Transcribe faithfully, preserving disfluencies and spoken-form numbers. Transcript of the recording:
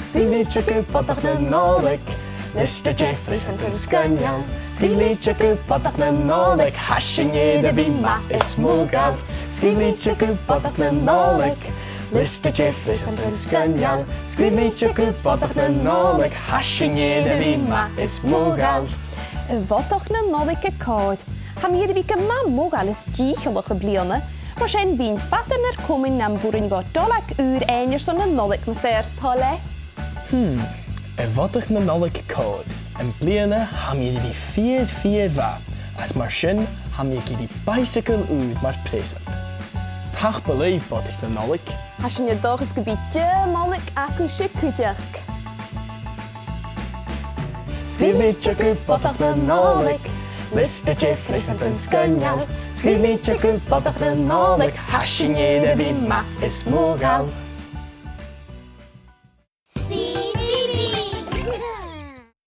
Sgrìobh litir gu Bodach na Nollaig, liosta deifriosan don sgoinneil. Sgrìobh litir gu Bodach na Nollaig, tha sinn air a bhith math is modhail. Sgrìobh litir gu Bodach na Nollaig, liosta deifriosan don sgoinneil. Sgrìobh litir gu Bodach na Nollaig, tha sinn air a bhith math is modhail. A' Bhodach na Nollaig a' Chòir. Tha mi air a bhith gu math modhail is dìcheallach am-bliadhna. Mar sin, bhithinn fada nur comain nam b' urrainn dhomh dolag ùr fhaighinn airson na Nollaig, mas e ur toil e. Hmm, a' Bhodach na Nollaig a' Chòir. Am-bliadhna tha mi air a bhith fìor, fìor mhath, is mar sin tha mi ag iarraidh baidhsagal ùr mar phreusant. Tapadh leibh, Bodach na Nollaig. Tha sinn an dòchas gum bi deagh Nollaig agaibhse cuideachd. Sgrìobh litir gu Bodach na Nollaig, liosta deifriosan don sgoinneil. Sgrìobh litir gu Bodach na Nollaig, tha sinn air a bhith math is modhail.